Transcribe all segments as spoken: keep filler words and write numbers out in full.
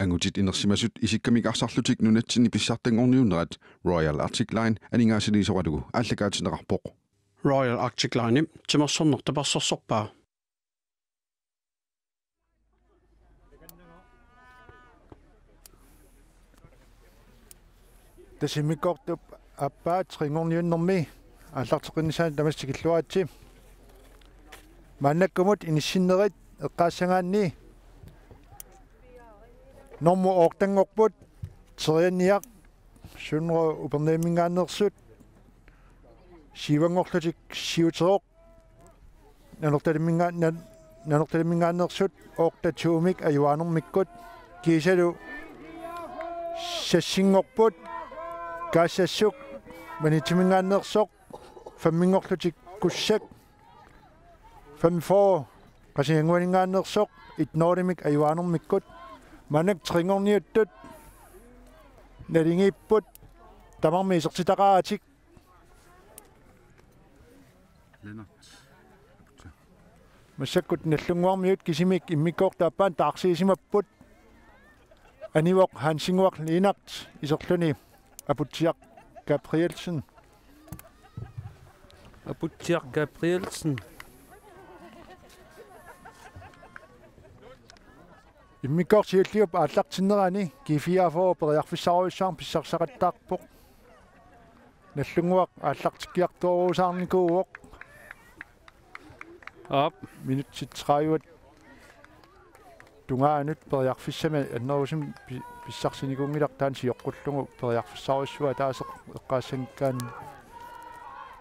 Angutit inersimasut isikkamik arsarlutik nunatsinni pissartanngorniunnerat Royal Arctic Line aningaasaliisoralugu aallakaatinneqarpoq. Royal Arctic Line timersorneq tapersersorpaa. Tassa immikkoortup aappaa tre-nngorniunnermi aallarteqqinnissaanut tamassi tikilluaritsi. Maannakkumut inissinnerit eqqaassagaanni normu otte-nngorput, terianniaq Sønderborg Upernavimminngaanneersut, syv-nngorlutik Siuteroq Nanortalimminnga-, Nan-, Nanortalimminngaanneersut otte to-mik ajuaanermikkut, kiisalu seks-nngorput Kaassassuk Maniitsiminngaanneersoq, fem-nngorlutik Kussak, fem-fyrre Qasigiannguaninngaanneersoq, et nul-imik ajuaanermikkut, maannakkut tre-nngorniuttut naligiipput, tamarmik isertitaqaratik. Lennert. Massakkut Nagdlunguarmiut kisimik immikkoortup aappaani taarsiisimapput. Anivoq Hansinnguaq Lennert iserluni Aputsiaq Gabrielsen. Aputsiaq Gabrielsen. Immikkoortoq siulliup aallartinnerani G fireogfyrre periarfissarujussuarmik pissarsisaqattaarpoq. Nagdlunguaq aallartikkiartorusaarnikuuvoq. Aap. Minutsit tredive tungaanut periarfissamik annerusumik pi-, pissarsinikuunngilaq, taanna sioqqullugu periarfissarujussuaq ataaseq eqqaassanngikkaanni.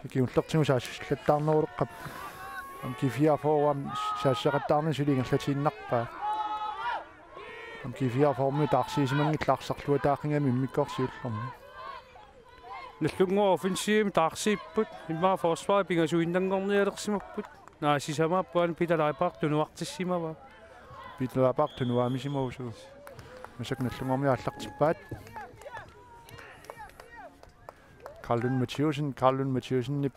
Kingullertigut saassussilattaarneruleqqapput. Aamma G fireogfyrre aamma saassussaqattaarneq suli ingerlatiinnarpaat. Aamma G fireogfyrre-miut taarsiisimanngillat arsarluataaqigami immikkoortoq siullermi. Nagdlunguaq offensivimi taarsiipput, immaqa forsvarip pingasuinnanngornialersimapput. Naa, sisamaapput, aana Peter Leibak tunuartissimavaa. Peter Leibak tunuaamisimavoq. Massakkut Nagdlunguarmiut aallartippaat. Karl Lund Mathiussen, Karl Lund Mathiussenip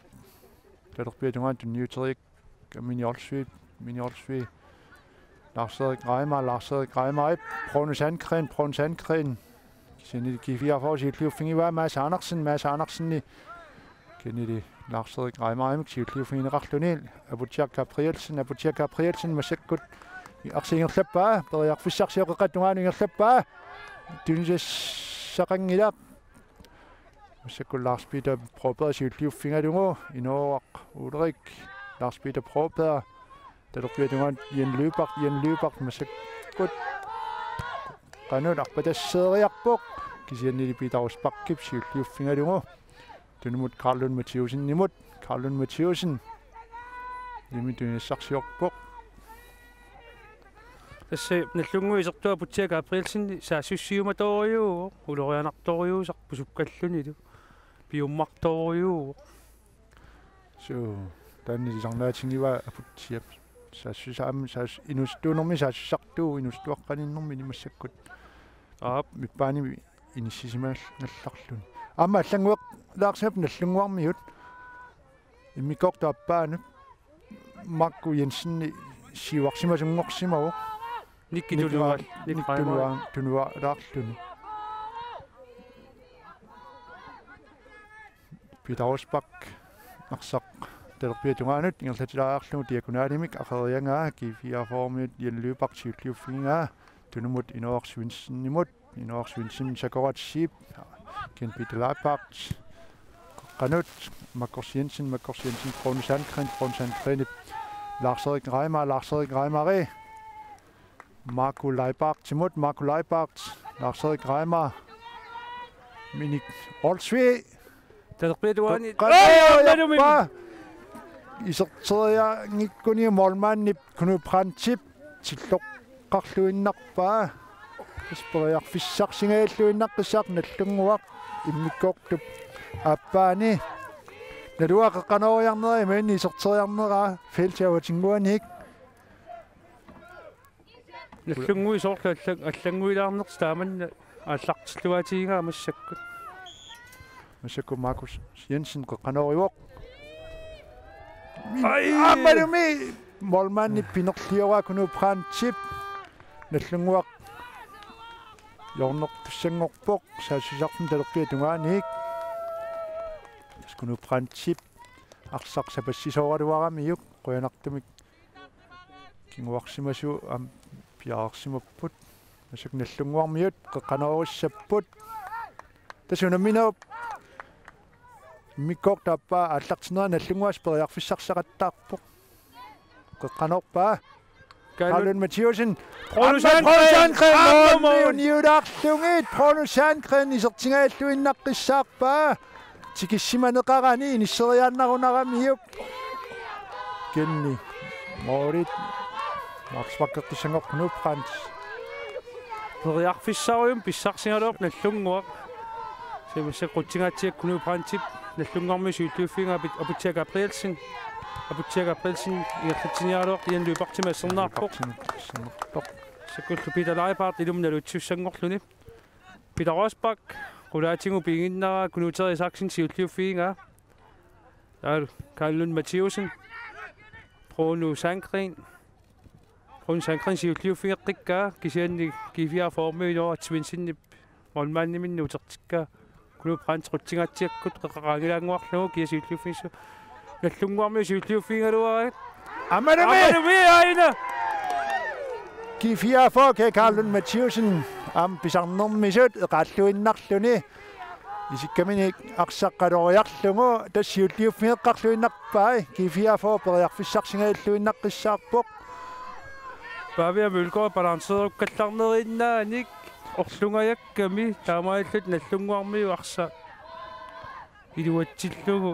talerpiata tungaanut tunniuteriikkamini Olsvig, Mini Olsvig. Lars-Erik Reimer, Lars-Erik Reimer, Bruno Sandgren, Bruno Sandgren. Kisianni G fireogfyrre siulliuffigivaa Mads Andersen, Mads Andersen. Kisianni Lars-Erik Reimerimik siulliuffigineqarluni. Aputsiaq Gabrielsen, Aputsiaq Gabrielsen massakkut arsaq ingerlappaa, periarfissarsioqeqatungaanu ingerlappaa. Tunisassaqanngilaq. Massakkut Lars Peter Broberg siulliuffigalugu, Inooraq Ulrik, Lars Peter Broberg, talerpiata tungaanut Jan Lyberth, Jan Lyberth massakkut qanoq arpatasseeriarpoq, kisiannili Peter Rosbachip siulliuffigalugu, tunumut Karl Lund Mathiussenimut, Karl Lund Mathiussen, imi tunisassarsiorpoq. Tassa Nagdlunguit isertut Aputsiaq Gabrielsen saassussiumatorujussuuvoq, ulorianartorujussuusarpoq sukkallunilu. Piummartorujussuuvoq. Suu, taanna ilisarnaatigivaa Aputsiaq. Saassusaam-, saas-, inuusuttuunermi saassussartuuvoq, inuusuttuaqqaniinnermini massakkut. Aap. Mippaanimi inissisimagallarluni. Aamma allanngueqqilaarsimapput Nagdlunguarmiut. Immikkoortup aappaanut Marco Jensen siuarsimasunngorsimavoq. Nikki Nick Tunual-, Ra-, Nick Nick Reimer. Tunua-, tunualaarluni. Peter Rosbach arsaq talerpiata tungaanut ingerlatilaariarlugu diagonalimik aqeriagaa, G fireogfyrre-miut Jan Lyberth siulliuffigigaa, tunumut Inooraq Svendsenimut. Inooraq Svendsen, Sakorat Schiep, Ken Peter Leibak, qanoq, Markus Jensen, Markus Jensen, Bruno Sandgren, Bruno Sandgrenip, Lars-Erik Reimer, Lars-Erik Reimeri, Marco Leibertimut, Marco Leibak, Lars-Erik Reimer, Minik Olsvig, Talerpiata tungaani. Qanoq, aa, Malumi. Iserteriaanngikkuni målmandip Knud Brandtip tilloqqarluinnarpaa. Tassa periarfissarsingajalluinnaqqissaaq Nagdlunguaq immikkoortup aappaani. Naluara qeqqanooriarnera imaanni iserteriarnera feltip avatinnguanik. Nagdlunguit soorlu allan-, allannguilaarnertik taamanna aallartilluaatigigaa massakkut. Massakkut Markus Jensen qeqqanoorivoq. Ai! Aammalumi målmandi pinerlioraa Knud Brandtip. Nagdlunguaq Hjørnertussanngorpoq saassussisarfimmi talerpiata tungaaniit. Tassa Knud Brandtip arsaq sapassisooraluaramiuk, qujanartumik kinguarsimasut aamma piareersimapput. Massakkut Nagdlunguarmiut qeqqanoorussapput. Tassa unamminerup immikkoortup aappaa aallartinnerani Nagdlunguaq periarfissarsiaqattaarpoq. Qeqqanoorpaa. Karl Lund Mathiussen. Bruno Aamma Sandgren. Bruno Sandgren. Aamma mål. Mål. Niulaarlugit. Bruno Sandgren isertingajalluinnaqqissaarpaa. Tikissimaneqarani inisseriaannarunaramiuk. Kenni. Målit. Max Bakkertissanngorpoq Knud Brandt. Periarfissarujussuarmik pissarsigaluarpoq Nagdlunguaq. Siumassa qutsingaatsiak Knud Brandtip Nagdlunguarmiut siulliuffigaa Aput-, Aputsiaq Gabrielsen. Aputsiaq Gabrielsen ingerlatsiniaraluartoq Jan Lyberthimut assernaarpoq. Lyberthimut assernaarpoq. Sakkullu Peter Leibhardt ilumut nalutissanngorluni. Peter Rosbach, qulaatigut piginnarlugu Knud Terry Isaksen siulliuffigaa. Taavalu Karl Lund Mathiussen. Bruno Sandgren. Bruno Sandgren siulliuffigeqqikkaa, kisianni G-fireogfyrremiut Inooraq Svensenip målmandiminnut utertikkaa. Knud Brandt qutsingaatsiakkut qeqqaqaanngilaannguarlugu kia siulliuffigissavat. Nagdlunguarmiut siulliuffigigaluaraat. Aammalumi! Aammalumi aina! G-fireogfyrre, Karl Lund Mathiussen aamma pisarnermisut eqaalluinnarluni. Isikkaminik arsaq qaloriarlugu tassa siulliuffigeqqaarluinnarpaa, G-fireogfyrre periarfissarsingajalluinnartussaavoq. Pavia Mølgaard balanceerukkallarneriinnaanik orlungajakkami taamaalillutik Nagdlunguarmiut arsaq iluatsillugu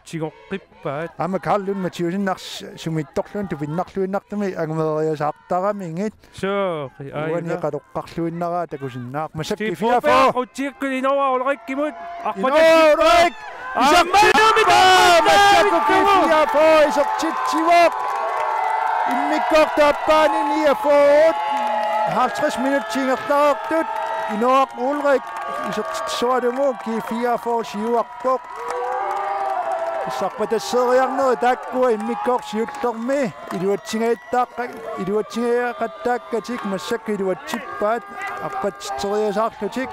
tigoqqippaat. Aamma Karl Lund Mathiussen arsaq sumiittorluunniit tupinnarluinnartumik angumeeriasaartaramigit. Sooq, aina. Uani qaloqqarluinnaraat takusinnaavat. Massakkut Steve G-fireogfyrre. Broberg, qutsikkut Inooraq Ulrik-imut. Inooraq Ulrik! Aamma isertippaa! Massakkut G-fireogfyrre isertitsivoq! Immikkoortup aappaani niogfyrre. Halvtreds minutsit ingerlareersut. Inooraq Ulrik isertitsisoralugu G-fireogfyrre siuarpoq. Tassa arpatasseeriarnerit taakkua immikkoortut siullermi iluatsingajattaaqqa-, iluatsingajaqqattaakkatik massakkut iluatsippaat arpatitseriasaarlutik.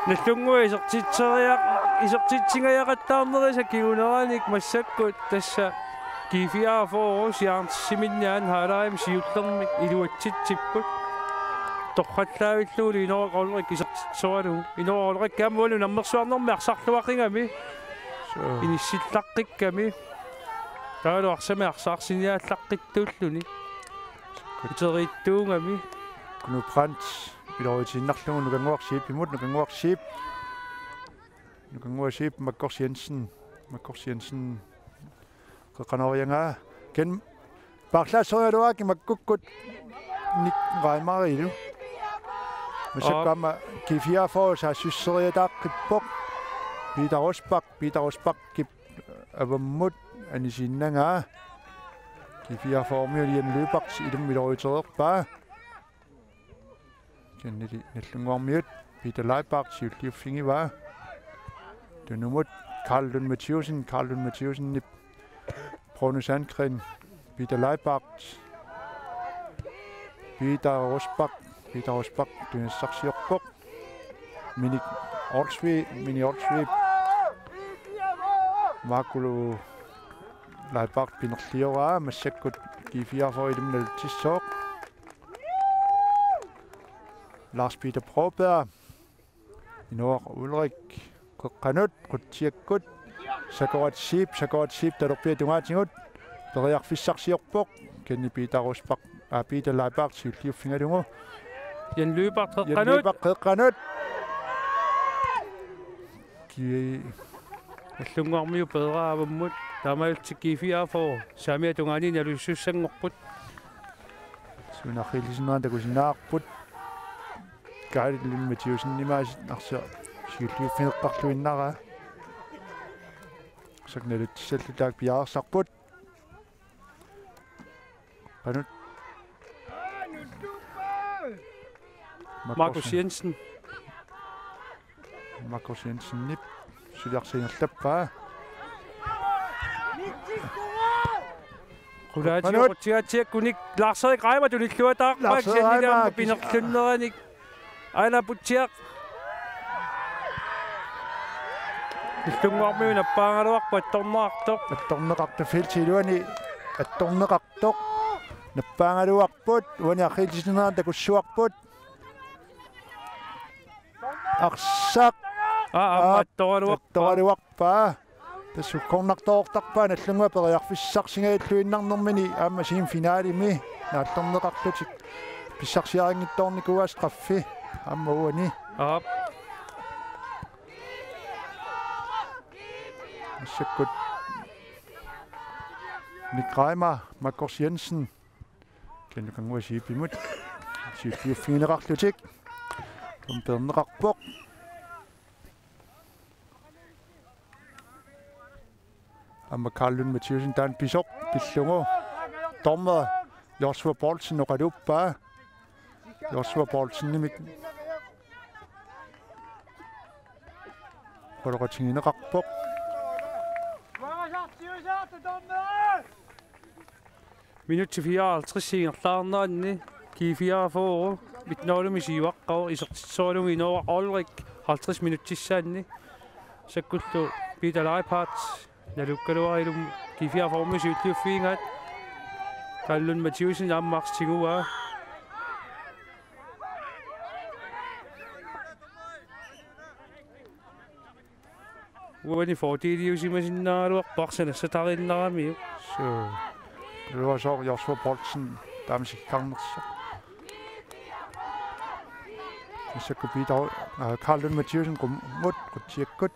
Nagdlunguaq isertitseriaq-, isertitsingajaqattaarnerisa kinguneranik massakkut tassa G-fireogfyrre Siaarnsiminniaannaq halvtreds siullermik iluatsitsipput. Torrallaavillugulu Inooraq Ulrik isertitsisoralugu. Inooraq Ulrik aamma uani unammersuarnermi arsarluaqigami. Suu. Inissillaqqikkami. Taavalu arsamik arsaarsinniaallaqqittuulluni. Uteriittuugami. Knud Brandt iloritiinnarlugu Nukannguaq Zeebimut, Nukannguaq Zeeb. Nukannguaq Zeeb, Makkors Jensen. Makkors Jensen. Qeqqanooriagaa. Ken paarlaasserigaluarakkit makkukkut Nick Reimarilu. Massakkut aamma G-fireogfyrre saassusseriataaqqippoq. Peter Rosbach, Peter Rosbachip avammut anisiinnagaa. G-fireogfyrremiut Jan Lyberth ilumut iloritereerpaa. Kenneli Nagdlunguarmiut, Peter Leibhardt siulliuffigivaa. Tunumut Karl Lund Mathiussen, Karl Lund Mathiussenip Bruno Sandgren, Peter Leibhardt, Peter Rosbach, Peter Rosbach tunisassarsiorpoq. Minik Olsvig, Minik Olsvig. Markulu Leibhardt pinerlioraa, massakkut G-fireogfyrre ilumut nalutissooq. Lars Peter Broberg. Inooraq Ulrik. Qeqqanut, qutsiakkut. Sakorat Zeeb, Sakorat Zeeb talerpiata tungaatigut. Periarfissarsiorpoq. Kenni Peter Rosbach, aa, Peter Leibhardt siulliuffigalugu. Jan Lyberth qeqqanut. Jan Lyberth qeqqanut. Ki- Nagdlunguarmiut peeraa avammut. Taamaalillutik G-fireogfyrre saamiata tungaaniit nalussussanngorput. Suna qilisinnera takusinnaavarput. Karl Lund Mathiussen imaasut arsaq siulliuffigeqqaarluinnaraa. Arsaq nalutissallugu taakku piareersarput. Qanut. Markus Jensen. Markus Jensenip suli arsaq ingerlappaa. Qulaatigut qutsigaatsiakkunik Lars-Erik Reimer tunilluataarpaa. Lars-Erik Reimer, kisianni aamma pinerlunnerannik. Aana Putsiaq. Illunnguarmiut nappaagaluarput attorneqartoq. Attorneqartoq feltip iluani. Attorneqartoq. Nappaagaluarput. Uani arriillisinera takussuarput. Arsaq. Aa, aamma aap, attoraluarpaa. Attoraluarpaa. Tassa cornertoortarpaa Nagdlunguaq periarfissarsingajalluinnarnermini aamma semifinalimi naallerneqarlutik pissarsiarinngitsoornikuuaat straffi aamma uani. Aap. Massakkut Nick Reimer, Markus Jensen. Kenneth Kangua Siipimut. Siulliuffigineqarlutik. Tumperneqarpoq. Aamma Karl Lund Mathiassen taanna pisoq pillugu. Dommer Joshua Poulsen oqaluuppaa. Joshua Poulsenimit oqaloqatigineqarpoq. Minutsit fireoghalvtreds ingerlaarneranni G fireogfyrre mit nul-imik siuaqqavoq, isertitseriarlugu Inooraq Olrik halvtreds minutsissaanni. Massakkut Peter Leiphardt nalukkaluarlugu G fireogfyrre-mi siulliuffigaat. Karl Lund Mathiassen aamma arsaq tiguaa. Uani fordeliusimasinnaagaluarpoq arsaq nassatariinnaramiuk. Suu. Iluasooq Joshua Poulsen taama sikkarnersoq. Massakkut Peter, aa, Karl Lund Mathiassen qummut qutsiakkut.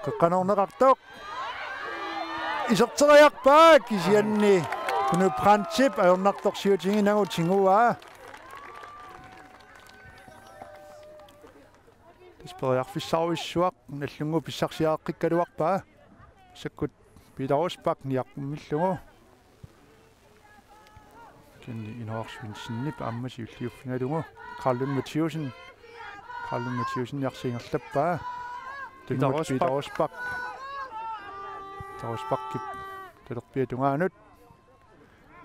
Qeqqanoorneqartoq. Iserteriarpaa kisianni Knut Brandtip ajornartorsiutiginagu tiguaa. Tassa periarfissarujussuaq Nagdlunguup pissarsiareqqikkaluarpaa. Massakkut Peter Rosbach niaqqummillugu. Kisianni Inooraq Svendsenip aamma siulliuffigalugu. Karl Lund Mathiassen. Karl Lund Mathiassen arsaq ingerlappaa. Peter Rosbach. Peter Rosbach. Peter Rosbachip talerpiata tungaanut.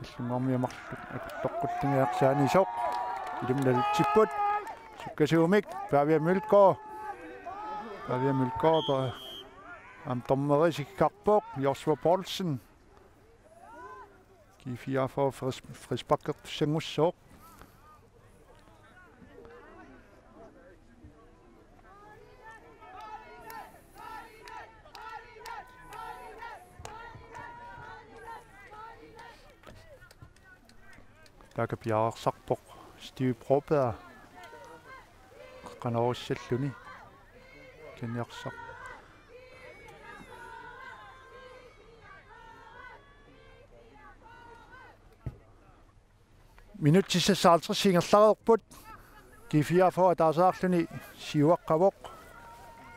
Illunnguarmiut marluk atortoqqullugu arsaanisoq. Ilumut nalutsipput. Sukkasuumik Pavia Mølgaard. Pavia Mølgaard, aamma dommeri sikkarpoq, Joshua Poulsen. G fireogfyrre fris-, frisparkertussanngussaaq. Taakku piareersarpoq Steve Broberg. Qanoorissalluni. Kisianni arsaq. Minutsit seksoghalvtreds ingerlareerput. G fireogfyrre taasarluni siuaqqavoq.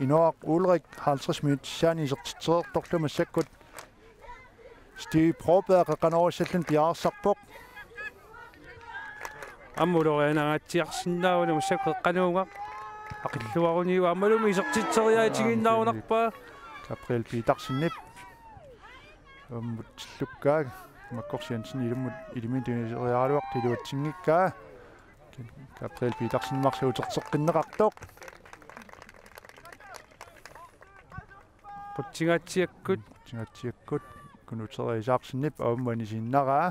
Inooraq Ulrik halvtreds minutsissaani isertitsereertorlu massakkut. Steve Broberg qeqqanoorissalluni piareersarpoq. Aamma ulorianangaatsiarsinnaavoq massakkut qeqqanuugaq. Aqilluaruniuk aammalumi isertitseriaatigiinnarunerpaa. Gabriel Petersenip. Aamma tillukkaa. Markus Jensen ilumut ilumut tuniseriaraluartoq iluatsinngikkaa. Gabriel Petersen marsi uterteqqinneqartoq. Qutsigaatsiakkut. Qutsigaatsiakkut. Kunutseri Isaaksenip aamma anisinnaraa.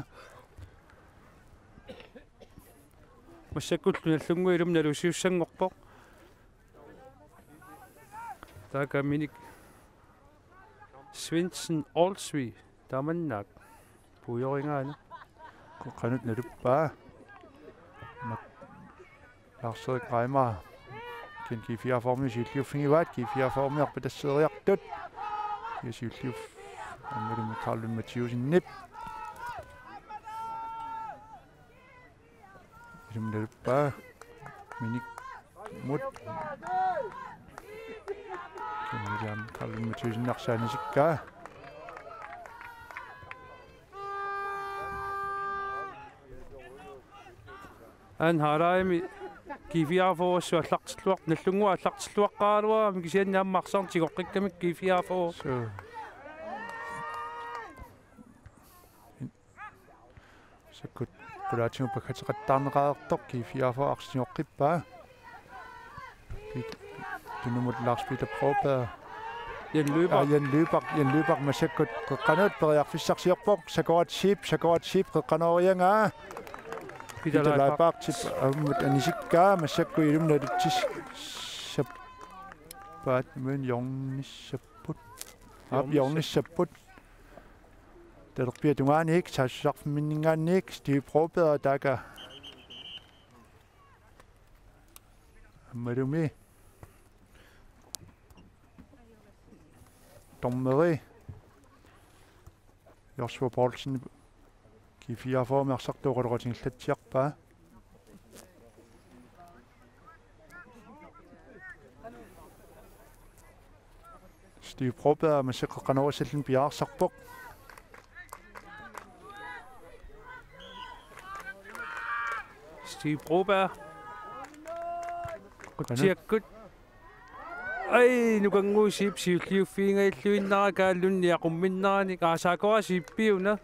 Massakkullu Nagdlunguup ilumut nalusiussanngorpoq. Taakaminik Svendsen Olsvig tamannaak puigorigaana. Qeqqanut naluppaa. Lars-Erik Reimer. Kisianni G fireogfyrre-mi siulliuffigivaat, G fireogfyrre-mi arpatasseeriartut. Ja siulliuff-, aammalumi Karl Lund Mathiassenip. Ilumut naluppaa. Minikmut. Kisianni Karl Lund Mathiassen arsaanisikkaa. Aana halvlegimi G fireogfyrre-sut aallartilluar-, Nagdlunguup aallartilluaqqaraluarami kisianni aamma arsarneq tigoqqikkamikku G fireogfyrre. Suu. Massakkut qulaatigut paggateqattaarneqareertoq, G fireogfyrre arsaq tigoqqippaa. Pit-, tunumut Lars Peter Broberg. Jan Løber. Aa, Jan Løber, Jan Løber massakkut qeqqanut periarfissarsiorpoq, Sakorat Zeeb, Sakorat Zeeb qeqqanooriagaa. Peter Peter Leibartip. Leibartip ammut anisikkaa, massakkut ilumut naluttussappaat, men hjørnissapput. Aap, hjørnissapput. Talerpiata tungaaniit, saassussarfimminninngaanniit, Steve Broberg taakku. Aammalumi. Dommeri Joshua Poulsen, G fireogfyrre arsartut oqaloqatigillatsiarpaa. Steve Broberg massakkut qeqqanoorissalluni piareersarpoq. Steve Broberg. Qutsiakkut. Ai, Nukannguup Zeeb siulliuffigigaluinnarlugu Kaaluni niaqumminneranik, aa, Sakorat Zeebiuna.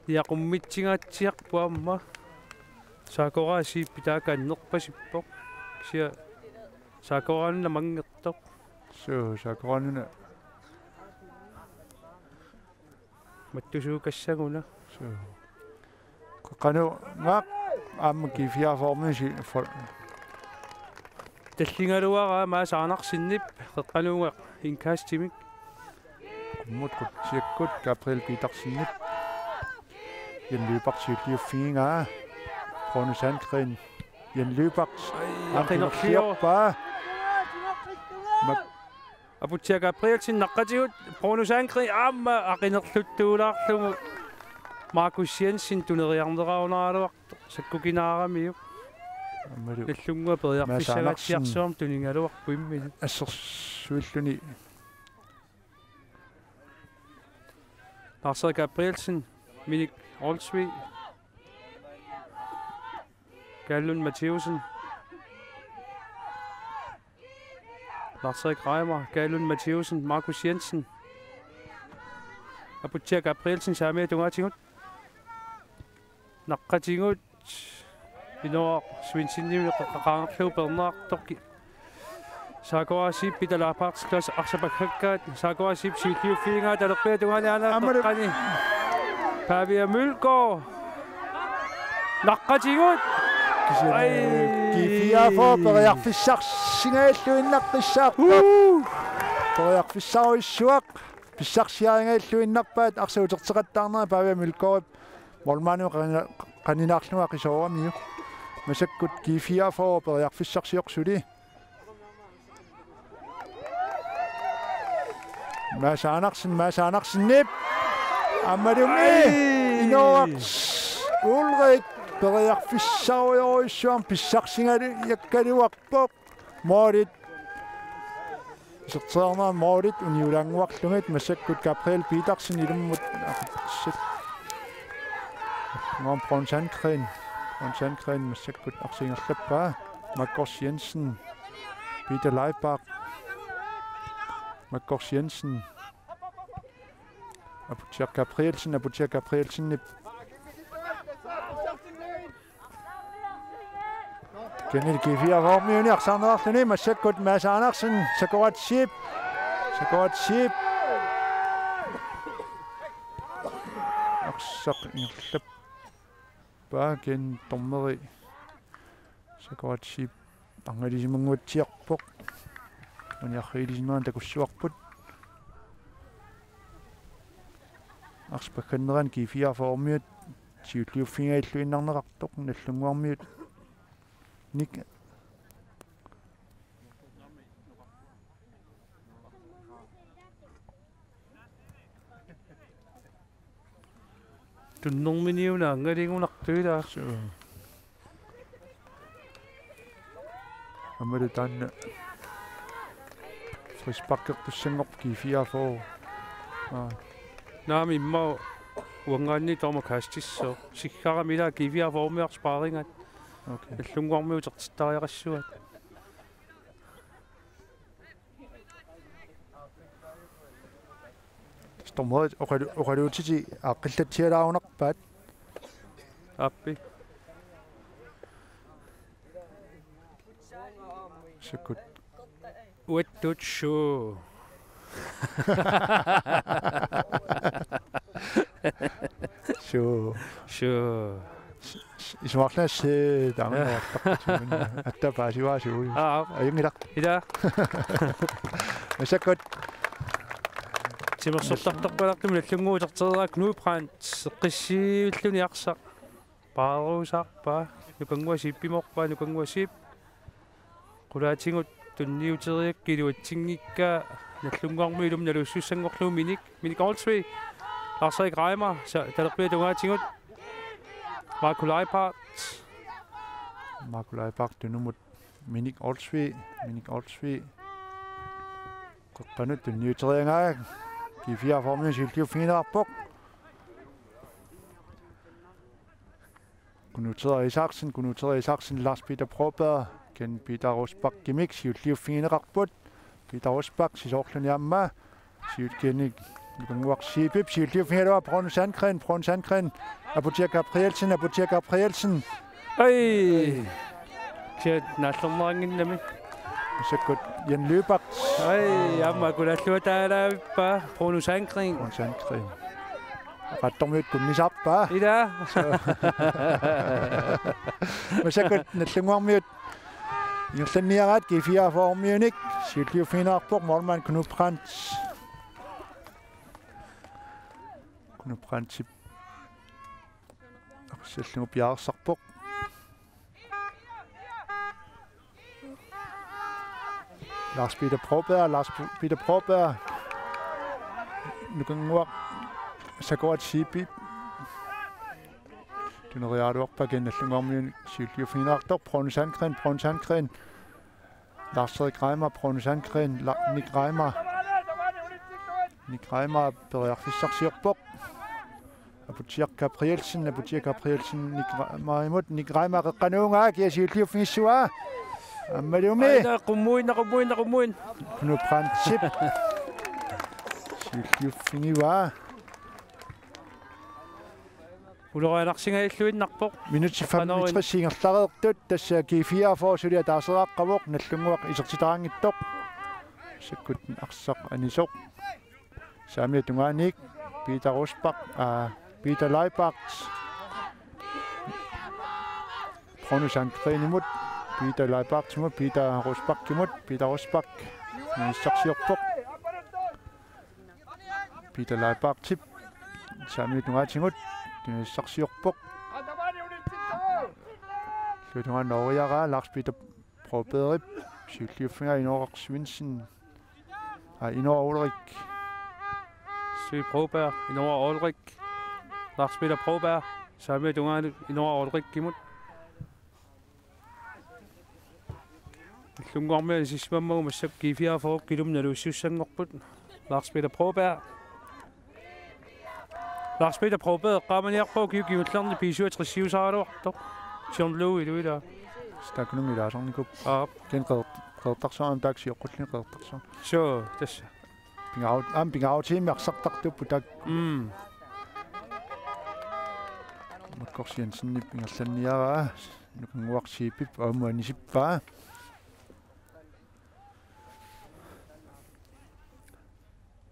Niaqummitsingaatsiarpoq aamma. Sakorat Zeeb taakku annerpasippoq. Kisianni Sakoraanuna manngertoq. Suu, Sakoraanuna. Mattusuukassaguna. Suu. Qeqqanut aamma G fireogfyrre for- Talligaluaraa Mads Andersenip qeqqanut indkastimik. Qummut qutsiakkut Gabriel Petersenip. Jan Løberg siulliuffigigaa. Bruno Sandgreen. Jan Løberg. Ai, aqinerliorpaa. Mak- Aputsiaq Gabrielsen naqqatigut, Bruno Sandgreen aamma aqinerluttuulaarlugu, Markus Jensen tuneriarnerarunaraluartoq sakkukinaaramiuk. Aammalu Nallunnguaq Mads Andersen periarfissangaatsiarsuarmik tunigaluarpoq imminut. Assersuilluni. Lars-Erik Gabrielsen, Minik Olsvig, Kaalund Mathiussen. Lars-Erik Reimer, Kaalund Mathiussen, Markus Jensen. Aputsiaq Gabrielsen saamiata tungaatigut. Naqqatigut. Inooraq Svensenimit qeqqanut qaangerlugu peerneqartoq. Sakorat Zeeb, Peter Leibartip arsaq paggakkaat. Sakorat Zeeb siulliuffigigaa talerpiata tungaani aana Aammalu. Qeqqani. Pavia Mølgaard. Naqqatigut. Kisianni Ai. G fireogfyrre periarfissarsingajalluinnaqqissaarpoq. Uu. Periarfissarujussuaq. Pissarsiarigajalluinnarpaat arsaq uterteqattaarnera Pavia Mølgaardip målmandimut qanina-, qaninaarlugu aqisooramiuk. Massakkut G fireogfyrre periarfissarsioq suli. Mads Andersen, Mads Andersenip. Aammalumi. Ai. Inooraq Ulrik periarfissarujorujussuarmik pissarsigaluakkaluarpoq. Målit. Iserteriarnerat målit uniulaannguarlugit massakkut Gabriel Petersen ilummut aqutsat. Nå, Bruno Sandgreen. Bruno Sandgreen massakkut arsaq ingerlappaa. Markus Jensen. Peter Leibartip. Markus Jensen. Aputsiaq Gabrielsen, Aputsiaq Gabrielsenip. Kenneth G fireogfyrre-miuni arsaarneqarluni massakkut Mads Andersen, Sakorat Zeeb. Sakorat Zeeb. Arsaq ingerlappaa, kisianni dommeri Sakorat Zeeb arnalisimannguatsiarpoq. Uniarfiilisinnaanera takussuarput. Arsaq paggannerani G fireogfyrre-miut siulliuffigigajalluinnarneqartoq Nallunnguarmiut. Nik. Tunnerminiuna angaligunartuilaa. Suu. Aammalu taanna frisparkertussanngorpoq G fireogfyrre. Aa. Naamik immaqa uanngaanniit taama kastissooq. Siggarami ilaa G fireogfyrre-miut sparringat. Okay. Nallunnguarmiut utertittariaqassuat. Dommerit oqalu-, oqaluutitit aaqqillatsialaarunarpaat. Appi. Sikkut. Uattut suu. Suu. Suu. Isumaqarlunga taama. Atta paasivaa suu. Aa. Ajunngilaq. Ila. Massakkut. Timersortartorpallaartumik Nagdlunguup utertereeraat Knud Brandt. Seqqissiivilluni arsaq. Paaruusaarpaa, Nukannguaq Zeebimorpaa, Nukannguaq Zeeb. Qulaatigut tunniuteriakkit iluatsinngikkaa, Nagdlunguarmiut ilumut naluussussanngorlugu Minik, Minik Olsvig, Lars-Erik Reimer, sa-, talerpiata tungaatigut. Marco Leipart. Marco Leipart tunumut Minik Olsvig, Minik Olsvig. Qeqqanut tunniuteriaraa, G fireogfyrre-miut siulliuffigineqarpoq. Knud Tedder Isaksen, Knud Tedder Isaksen, Lars Peter Broberg, Ken Peter Rosbachimik siulliuffigineqarput. Peter Rosbach, sisorluni aamma. Siulkianik, Nukannguaq Zeebip, siulliuffigaluarpaa Bruno Sandgreen, Bruno Sandgreen, Aputia Gabrielsen, Aputia Gabrielsen. Ai! Siat naallerneqannginnami. Massakkut Jan Lyberth. Ai, aamma kulaalluataalaavippa, Bruno Sandgreen. Bruno Sandgreen. Qattormiut kunnisarpaa. Ila. Massakkut Nagdlunguarmiut ingerlanniaraat G fireogfyrre-miunik siulliuffigineqarpoq målmand Knud Brandt. Knud Brandtip arsarlugu piareersarpoq. Lars Peter Broberg, Lars P-, Peter Broberg. Nukannguaq Sakurat Zeebip. Tuneriaraluarpaa Nagdlunguarmiut siulliuffigineqartoq, Bruno Sandgreen, Bruno Sandgreen. Lars-Erik Reimer, Bruno Sandgreen, La-, Nick Reimer. Nick Reimer periarfissarsiorpoq. Aputia Gabrielsen, Aputia Gabrielsen, Nick Reimerimut, Nick Reimer qeqqanut ungaa, kia siulliuffigissavaa. Aammalumi. Aina, qummuinna, qummuinna, qummuin. Knud Brandtip. Siulliuffigivaa. Ulorianarsingajalluinnarpoq. Minutsit femogtres ingerlareersut, tassa G fireogfyrre suli ataaseqaqqavoq, Nagdlunguaq isertitaqanngitsoq. Massakkut arsaq anisoq. Saamiata tungaaniit Peter Rosbach, aa, Peter Leibart. Bruno Sandgreenimut, Peter Leibartimut, Peter Rosbachimut, Peter Rosbach. Inissarsiorpoq. Peter Leibartip. Saamiata tungaatigut. Inissarsiorpoq. Lutungaa nooriaraa Lars Peter Brobergip siulliuffigaa Inooraq Svendsen. Aa, Inooraq Ulrik. Svend Broberg, Inooraq Ulrik. Lars Peter Broberg, saamiata tungaanut Inooraq Ulrikimut. Nagdlunguarmiut anisimammagu massakkut G fireogfyrre-p ilumut naluussussanngorput. Lars Peter Broberg. Lars Peter Broberg, eqqaamaniarpoq ukiut kingullerni B syvogtres-iusaraluartoq. John Lou iluilaa. Staknung ilaasarnikuuvoq. Aap. Ken Qeqert-, Qeqertarsuarmi taakku sioqqulluni Qeqertarsuarmi. Suu, tassa. Pingaarut-, aamma pingaarutiimmi arsartartuupput taakku. Mm. Markus Jensenip ingerlanniaraa. Nukannguaq Zeebip aamma anisippaa.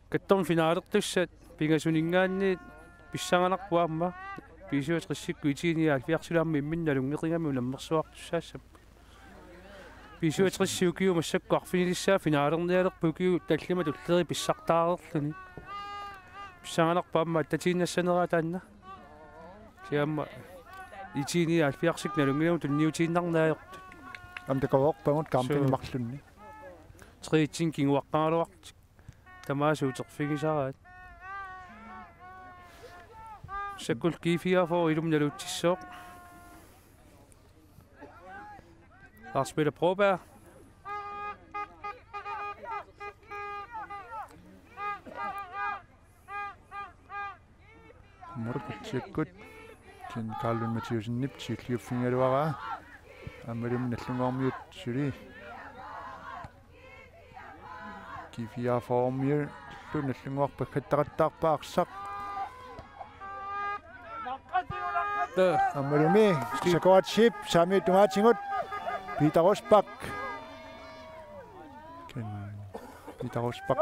Kattormi finalertussat pingasuninngaanniit pissanganarpoq aamma B syvogtres-ikkut I T nioghalvfjerds-ilu aamma imminnut nalunngeqigami unammersuartussaassapput. B syvogtres-i ukiut massakkut arfinilissaat finalernialerput ukiut tallimat tulliit pissartaareerluni. Pissanganarpoq aamma attatiinnassaneraa taanna. Siamma I T nioghalvfjerds-ikkut nalunngilagut tunniutiinnarneq ajortut. Aamma takoreerpagut kampini. Suu. Marlunni. Tre-et-inik kinguaqqagaluartut. Tamaasa uterfigisaraat. Massakkut G fireogfyrre ilumut naluutsissooq. Lars Peter Broberg. Morkutsiakkut. Ken Karl Lund Mathiassenip siulliuffigigaluaraa. Aammalumi Nagdlunguarmiut suli. G fireogfyrre-miullu Nagdlunguaq paggattaqattaarpaa arsaq. Aammalumi Sakuratseep saamiata tungaatigut Peter Rosbach. Ken Peter Rosbach.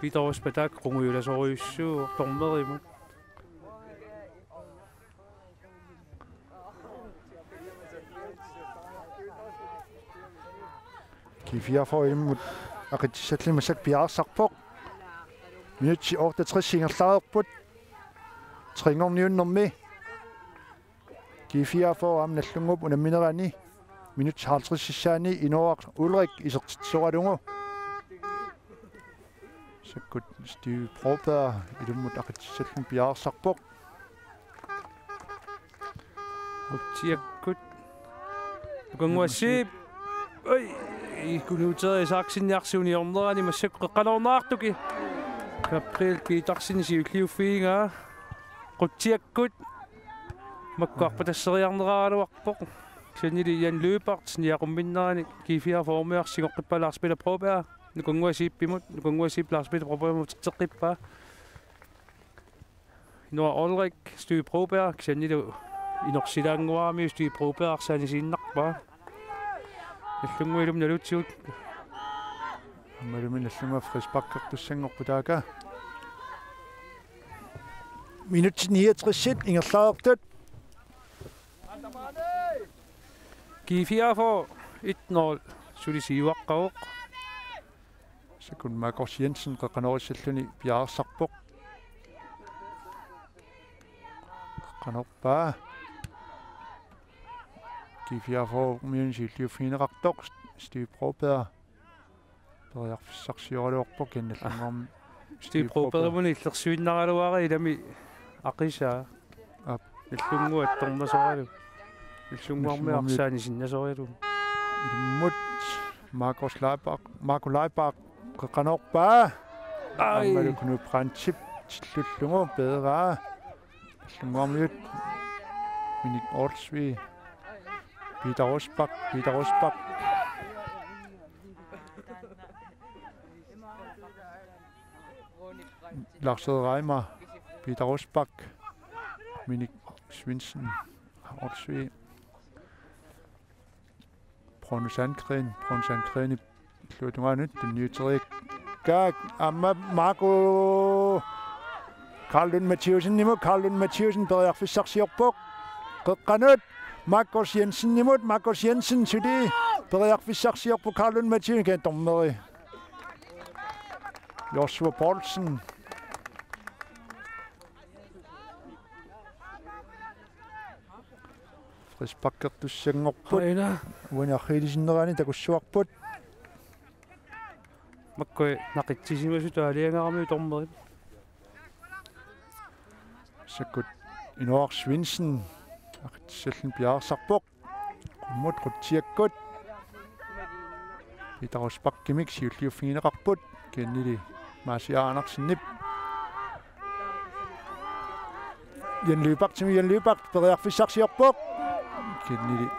Peter Rosbach taakku qungujulasorujussuuvoq dommerimut. G fireogfyrre ilummut aqitsissalluni massakkut piareersarpoq. Minutsit otteogtres ingerlareerput. Tre-nngorniunnermi. G fireogfyrre aamma Nagdlunguup unamminerani minutsit halvtredsissaani Inooraq Ulrik isertitsisoralugu. Massakkut Steve Broberg ilummut aqitsissalluni piareersarpoq. Qutsiakkut. Nukannguaq Zeeb. Oj, Kunuuteeraq Isaksenip arsaq uniornerani massakkut qeqqanoorneqartoq. Gabriel Petersen siulliuffigaa. Qutsiakkut. Makku arpatasseriarneraraluarpoq. Kisiannili Jan Lyberth niaqumminnerani G fireogfyrre-miut sigoqqippaa Lars Peter Broberg. Nukannguaq Zeebimut, Nukannguaq Zeeb Lars Peter Brobergimut uterteqqippaa. Inooraq Ulrik, Steve Broberg, kisiannili inorsilaannguaramiuk Steve Broberg arsaq anisiinnarpaa. Nagdlunguup ilummut nalutsigut. Aammalumi Nagdlunguup frisparkertussanngorput taakku. Minutsit niogtresit ingerlareerput. G fireogfyrre et nul suli siuaqqavoq. Massakkut Markus Jensen qeqqanoorissalluni piareersarpoq. Qeqqanoorpaa. G fireogfyrre-miunit siulliuffigineqartoq Steve Broberg. Periarfissarsioraluarpoq Nagdlunguarmi. Steve Brobergimut illersuinnaraluara ilami aqisaa. Aap. Nagdlunguup attornasoralu. Nagdlunguarmiut Nagdlunguarmiut arsaq anisinnasoralu. Ilummut Markus Leibak, Markus Leibak qeqqanoorpaa. Ai. Aammalu Knud Brandtip tillullugu peeraa. Nagdlunguarmiut Minik Olsvig. Peter Rosbach, Peter Rosbach. Lars Reimer, Peter Rosbach, Minik Svendsen, Olsvig, Bruno Sandgren, Bruno Sandgren, illuatungaanut tunniuteriikkaat aamma Marco Karl Lund Mathiassenimut, Karl Lund Mathiassen periarfissarsiorpoq. Qeqqanut Markus Jensenimut, Markus Jensen suli periarfissarsiorpoq Karl Lund Mathiassen, kisianni dommeri Joshua Poulsen. Frisparkertussanngorput. Aina. Uani arriilisinnerani takussuarput. Makkua naqitsisimasut aalajangeramiuk dommerit. Massakkut Inooraq Svendsen aqitsissalluni piareersarpoq. Qummut qutsiakkut. Peter Rosbachimik siulliuffigineqarput. Kisiannili Maasi Andersenip. Jan Lyberthimut, Jan Lyberth periarfissarsiorpoq. Kisiannili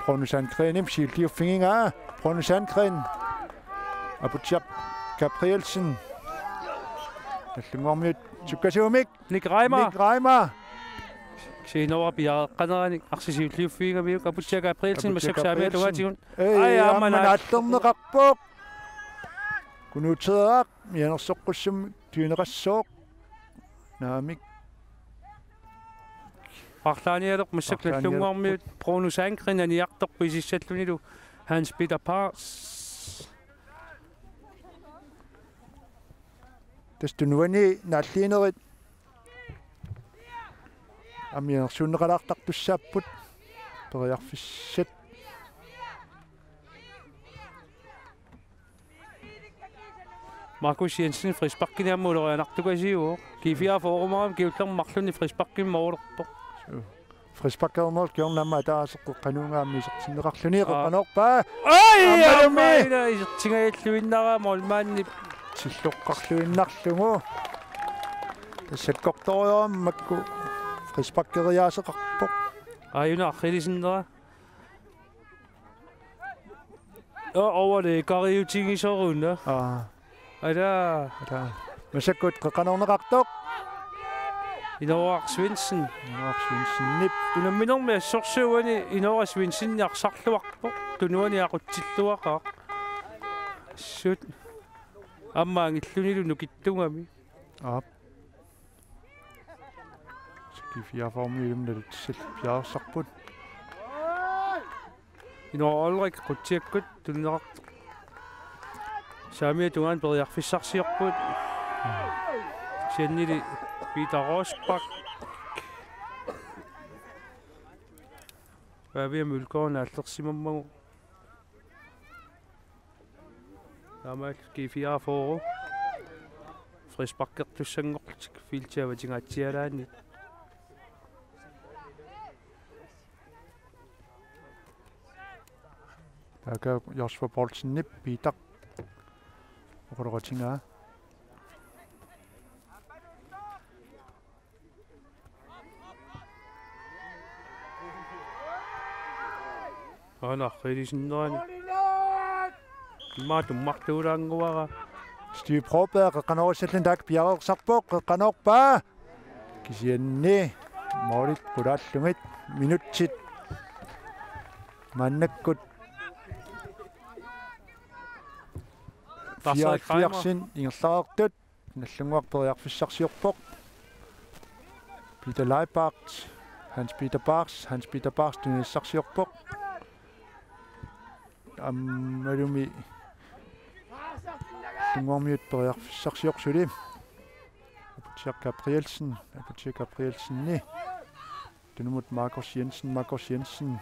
Bruno Sandgrenip siulliuffigigaa. Bruno Sandgren. Aputsiaq Gabrielsen. Nagdlunguarmiut sukkasuumik. Nick Reimer. Nick Reimer. Kisianni Inooraq piareeqqanerani arsaq siulliuffigigamiuk Aputsiaq Gabrielsen. Aputsiaq massakkut saamiata Gabrielsen tungaatigut. Ei, ai, aamma aamma naat- naalerneqarpoq. Kunuuteeraq mianersoqqussummik tunineqassooq. Naamik. Arlaanialerpoq massakkut arlaanialerpoq. Nagdlunguarmiut Bruno Sandgren aniartorpoq isissallunilu Hans Peter Paas. Tassa tunuani naalliinerit aamma mianersuunneqalaartartussaapput periarfissat. Markus Jensen frisparkinik aamma ulorianartukasiuvoq. G fireogfyrre-miut kingullermik marlunnik frisparkimik moolerpoq. Frisparkernerup kingorna aamma ataaseq qeqqanuugaa aamma isertinneqarluni. Aa. Qeqqanoorpaa. Ai, aammalumi. Aamma ila isertingajalluinnarpoq målmandip. Tilloqqarluinnarlugu. Tassa sakkortoorujussuarmik makku frisparkeriaaseqarpoq. Aajuna arriilisinnera. Aa, overlæggeriutigisoruna. Aa. Ala. Ala. Massakkut qeqqanoorneqartoq. Inooraq Svendsen. Inooraq Svendsenip. Unamminermi assorsuuani Inooraq Svendsen arsarluarpoq. Tunuani aqutsilluaqaaq. Assut. Aamma angillunilu nukittugami. Aap. G-fireogfyrre-mi ilumut nalutissallutik piareersarput. Inooraq Ulrik qutsiakkut tunineqartoq. Saamiata tungaanut periarfissarsiorput. Kisiannili Peter Rosbach. Pavia Mølgaard naallersimammagu. Taamaalillutik G-fireogfyrre. Frisparkertussanngorlutik feltip avatingaatsialaanni. Taakku Joshua Poulsenip Peter. Oqaloqatigaa. Aana, qiilisinnerani. Immaqa tummartuulaannguara. Steve Broberg qeqqanoorissalluni taakku piareersarpoq, qeqqanoorpaa. Kisianni målit qulaallugit minutsit maannakkut Lars-Erik Reimer. Fireoghalvfjerdsit ingerlareersut. Nagdlunguaq periarfissarsiorpoq. Peter Leibart, Hans Peter Bachs, Hans Peter Bachs tunissarsiorpoq. Aammalumi Nagdlunguarmiut periarfissarsiorput suli. Aputsiaq Gabrielsen, Aputsiaq Gabrielsen. Tunumut Markus Jensen, Markus Jensen.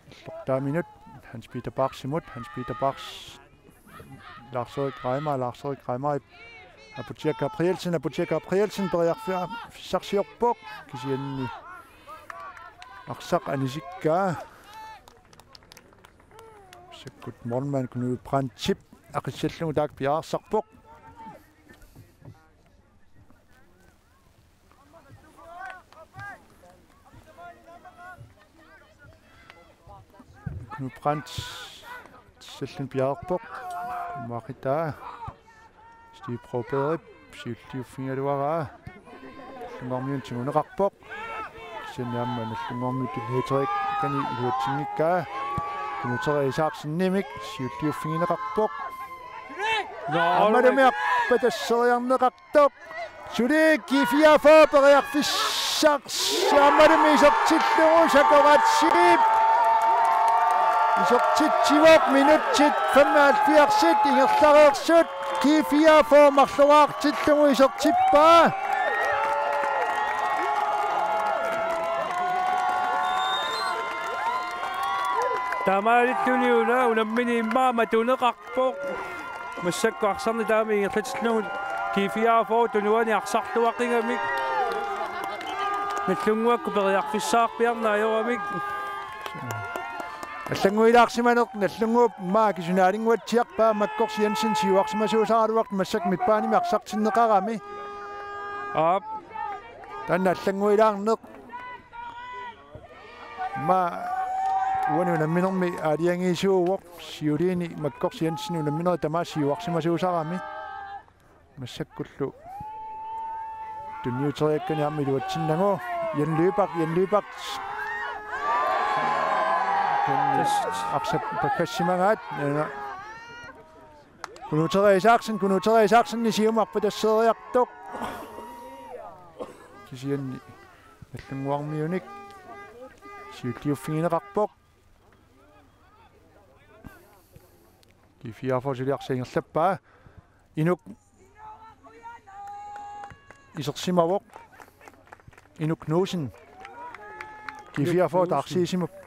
Illortaaminut, Hans Peter Bachsimut, Hans Peter Bachs. Lars-Erik Reimer, Lars-Erik Reimer. Aputsiaq Gabrielsen, Aputsiaq Gabrielsen, periarfissarsiorpoq. Kisianni arsaq anisikkaa. Massakkut målmand Knud Brandtip aqissallugu taakku piareersarpoq. Knud Brandt. Sallin piareerpoq. Maqitaa. Steve Brobergip siulliuffigigaluaraa. Nagdlunguarmiunit tiguneqarpoq. Kisianni aamma Nagdlunguarmiut tunniuteriakkani iluatsinngikkaa. Knud Terry Isaksenimik siulliuffigineqarpoq. Aammalumi arpatasseriarneqartoq. Suli G-fireogfyrre periarfissarsiorpoq, aammalumi isertillugu Saqoratsip. Isertitsivoq, minutsit femoghalvfjerdsit ingerlareersut. G-fireogfyrre marloriartillugu isertippaa. Taamaalilluni una unammini immaqa matuneqarpoq. Massakkut arsarneq taama ingerlatillugu G-fireogfyrre tunuani arsarluaqigamik. Nagdlunguakkut periarfissaqarpiarneq ajoramik. Allannguilaarsimaneq Nagdlunguup maaki sunaalinnguatsiarpaa Makkors Jensen siuarsimasuusaraluartoq massakkut midtbanemi arsartinneqarami. Aap. Taanna allannguilaarneq. Aamma uani unamminermi aalajangiisuuvoq siuliini Makkors Jensen unamminerit tamaasa siuarsimasuusarami. Massakkullu tunniuteriakkani aamma iluatsinnagu. Jan Lyberth, Jan Lyberth. Arsaq pakkassimagaat. Knud Terry Isaksen, Knud Terry Isaksen siumut arpatasseriartoq. Kisianni Nagdlunguarmiunik siulliuffigineqarpoq. G-fireogfyrre suli arsaq ingerlappaa. Inuk isersimavoq. Inuk Knudsen. G-fireogfyrre taarsiisimapput.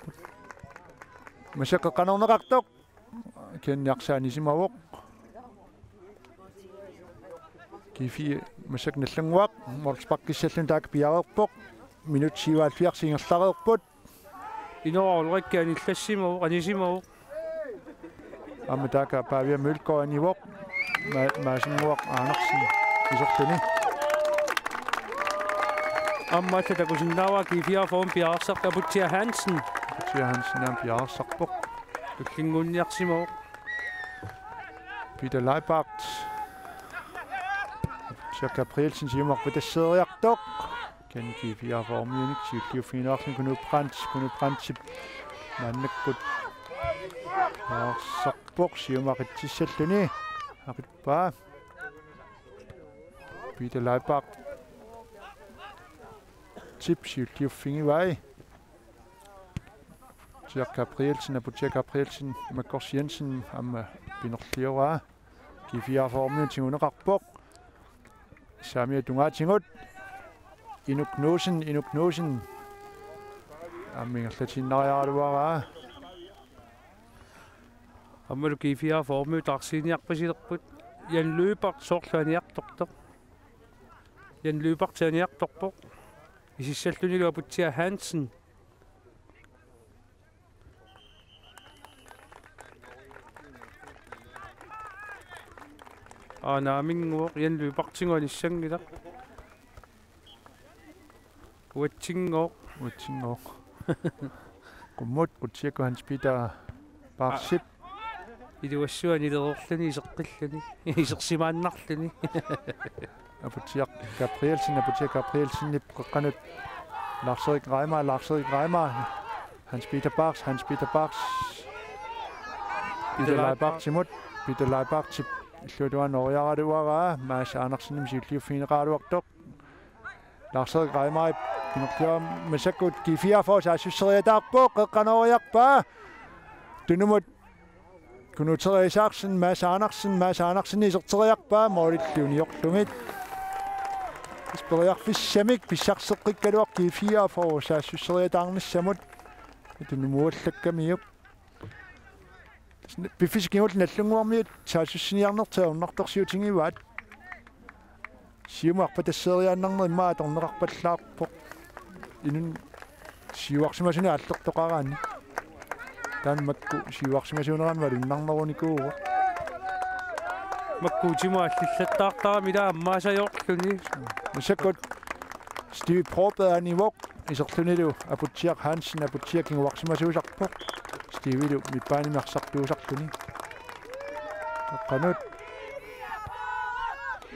Massakkut qeqqanoorneqartoq. Kisianni arsaq anisimavoq. G-fire massakkut Nagdlunguaq målsparkissalluni taakku piareerpoq. Minut syvoghalvfjerds ingerlareerput. Inooraq Ulrikki anillassimavoq, anisimavoq. Aamma taakku Pavia Mølgaard anivoq. Ma-, Maasinnguaq Andersen isertuni. Aamma alla takusinnaavara G-fireogfyrre piareersartoq Aputsiaq Hansen. Aputsiaq Hansen aamma piareersarpoq. Tullinnguunniarsimavoq. Peter Leibart. Gabrielsen siumut arpatasseeriartoq. Kisianni G-fireogfyrre-miunik siulliuffigineqarluni Knud Brandt, Knud Brandtip maannakkut aarsarpoq siumut aqitsissalluni. Aqippaa. Peter Leibartip siulliuffigivai. Aputsiaq Gabrielsen, Aputsiaq Gabrielsen, Makkos Jensen aamma pinerlioraa. G-fireogfyrre-miut tiguneqarpoq. Saamiata tungaatigut. Inuk Knudsen, Inuk Knudsen. Aamma ingerlatiinnariaraluaraa. Aammalu G-fireogfyrre-miut taarsiiniarpasilerput. Jan Lyberth soorlu aniartortoq. Jan Lyberth aniartorpoq. Isissallunilu Aputsiaq Hansen. Aa, naaminnguaq, Jan Lyberthinnguaq anissanngilaq. Uatsinngooq. Uatsinngooq. Qummut, Qutsiakkut Hans Peter Barsip. Iluassua nilereerluni iseqqilluni. Isersimaannarluni. Aputsiaq Gabrielsen, Aputsiaq Gabrielsenip qeqqanut Lars-Erik Reimer, Lars-Erik Reimer. Hans Peter Bachs, Hans Peter Bachs. Peter Leibartsimut, Peter Leibartip illuatungaa nooriaraluaraa, Mads Andersenimit siulliuffigineqaraluartoq. Lars-Erik Reimerip pinerlioraa massakkut G-fireogfyrre saassusseriataarpoq, qeqqanooriarpaa. Tunumut Knud Terry Isaksen, Mads Andersen, Mads Andersen iserteriarpaa, målillu uniorlugit. Periarfissamik pissarseqqikkaluaq G-fireogfyrre saassusseriataarnissamut. Tunumuallakkamiuk. Piffissap kingulleq Nagdlunguarmiut saassussiniarnertik ajornartorsiutigivaat. Siumut arpatasseeriaannarneq immaqa atorneqarpallaarpoq. Inuk siuarsimasunik aallertoqaraanni. Taanna makku siuarsimasuunerani malunnarnerunikuuvoq. Makku utimut allillattaartarami ilaa ammaassajoorluni. Massakkut Steve Broberg anivoq. Iserlunilu Aputsiaq Hansen, Aputsiaq kinguarsimasuusarpoq. Stevelu midtbanemi arsartuusarluni. Qeqqanut